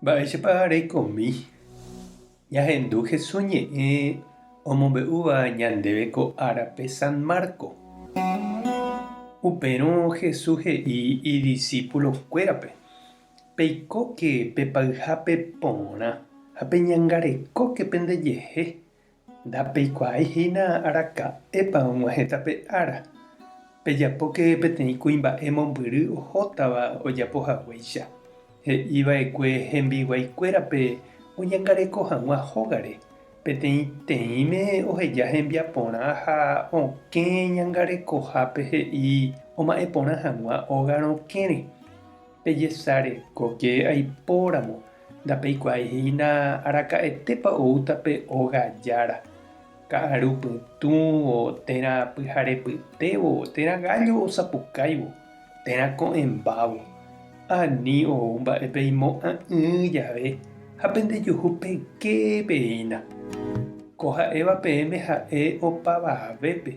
Mba'éichapa reikomi ñahendu Jesús ñe'ẽ omombe'úva ñandéve ko árape San Marco? Upérõ Jesús he'i idisípulokuérape, Peikóke pepayhápe porã ha peñangarekóke pendejehe, Ndapeikuaái hína araka'épa og̃uahẽta pe ára. Pejapóke peteĩ kuimba'e mombyry ohótava ojapo haguéicha, he'i va'ekue hembiguaikuérape oñangareko hag̃ua hógare, peteĩteĩme oheja hembiaporã ha okẽ ñangarekohápe he'i oma'ẽ porã hag̃ua óga rokẽre. Pejesarekóke aipóramo, ndapeikuaái hína araka'etépa oúta pe óga jára, ka'aru pytũvo, térã pyharepytévo, térã gállo osapukáivo, térã ko'ẽmbávo. Ani ou mba'e peimo'ã'ỹ jave ha pendejuhu peke peína. Ko ha'éva peẽme ha'e opavavépe.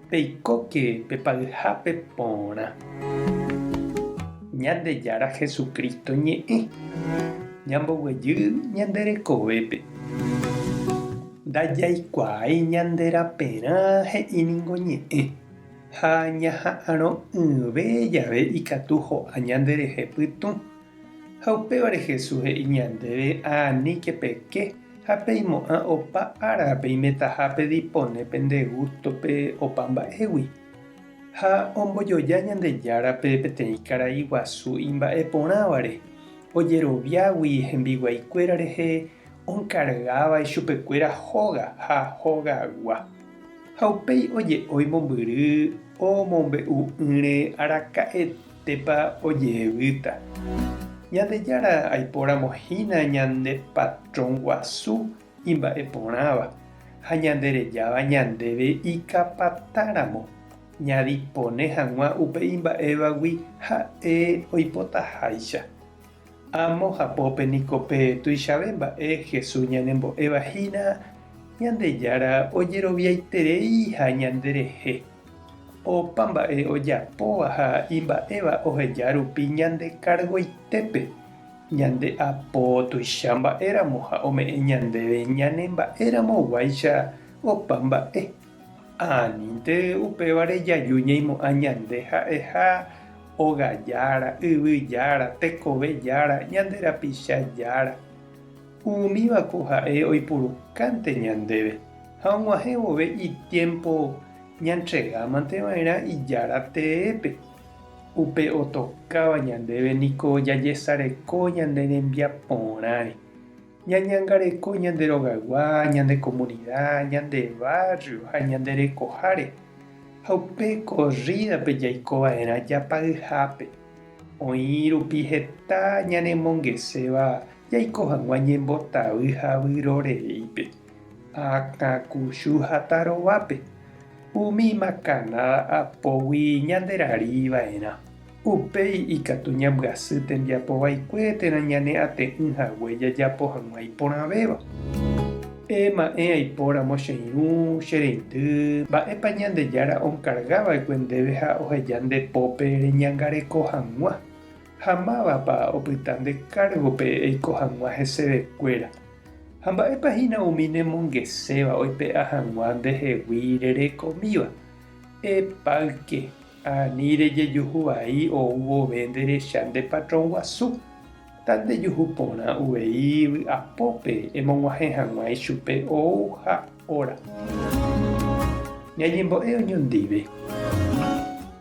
Peikóke pepayhápe porã. Ñandejára Jesucristo ñe'ẽ. Ñamboguejy ñande rekovépe. Ndajaikuaái ñande raperã he'i ningo ñe'ẽ, ha ñaha'arõ'ỹve jave ikatu ho'a ñanderehe pytũ. Ha upévare Jesús he'i ñandéve aníke peke ha peimo'ã opa ára peimetaha pedipone pende gústope opa mba'égui. Ha ombojoja Ñandejárape peteĩ karai guasu imba'e porãvare, ojeroviágui hembiguaikuéra rehe onkargáva ichupekuéra hóga ha hogagua. Ha upéi oje'ói mombyry omombe'u'ỹre araka'ete. Tépa ojevýta. Ñandejára aipóramo hína ñande patrón guasu imba'e porãva ha ñanderejáva ñandéve ikapatáramo ñadipone hag̃ua upe imba'évagui ha'e oipotaháicha. Amo hapópe niko pe tuichave mba'e Jesús ñanembo'éva hína Ñandejára ojeroviaitereiha ñanderehe. Opa mba'e ojapóva ha imba'éva oheja rupi ñande kargoitépe, ñande apo tuicha mba'éramo ha ome'ẽ ñandéve ñane mba'éramo guáicha opa mba'e. Anínte upévare jaju ñaimo'ã ñande ha'eha óga jára, yvy jára, tekove jára, ñande rapicha jára. Umíva ko ha'e oipurukánte ñandéve ha og̃uahẽ vove itiémpo ñantregámante va'erã Ijára teépe. Upe otokáva ñandéve niko jajesareko ñane rembiaporãre, ñañangareko ñande rogaygua, ñande komunida, ñande várrio ha ñande rekoháre, ha upe korrídape jaiko va'erã japayhápe. Oĩ rupi heta ñanemongeséva jaiko hag̃ua ñembotavy ha vyroreípe, akãkuchu ha tarovápe, umi makanada apógui ñanderari va'erã. Upéi ikatu ñambyasy tembiapo vaikue térã ñane ate'ỹ hague jajapo hag̃ua iporãvéva. Ema'ẽ aipóramo che irũ, che reindy, mba'épa Ñandejára onkarga va'ekue ndéve ha oheja nde pópe reñangareko hag̃ua, ha mávapa opyta nde kárgope eiko hag̃ua hesevekuéra. Ha mba'épa hína umi nemongeséva oipe'a hag̃ua ndehegui rerekomíva? Epáyke, ani rejejuhu vai ou vove nderecha nde patrón guasu. Tandejuhu porã uvei vy'apópe emog̃uahẽ hag̃ua ichupe ou ha óra. Ñañembo'e oñondive.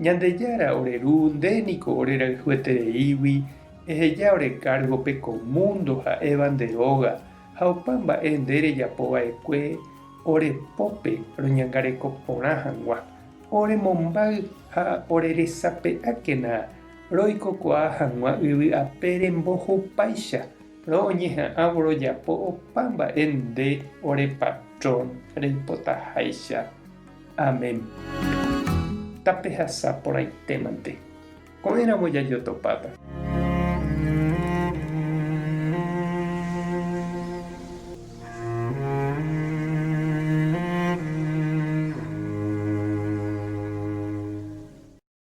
Ñandejára ore Ru, nde niko ore rayhuetereígui, eheja ore kárgope ko múndo ha'éva nde róga ha opa mba'e nde rejapo va'ekue ore pópe roñangareko porã hag̃ua. Ore mombáy ha ore resape'ákena Roikokuaa hag̃ua yvy apére mbohupáicha, roñeha'ãvo rojapo opa mba'e nde ore patrón reipotaháicha. Amén. Tapehasa porãitémante. Ko'ẽramo jajotopáta.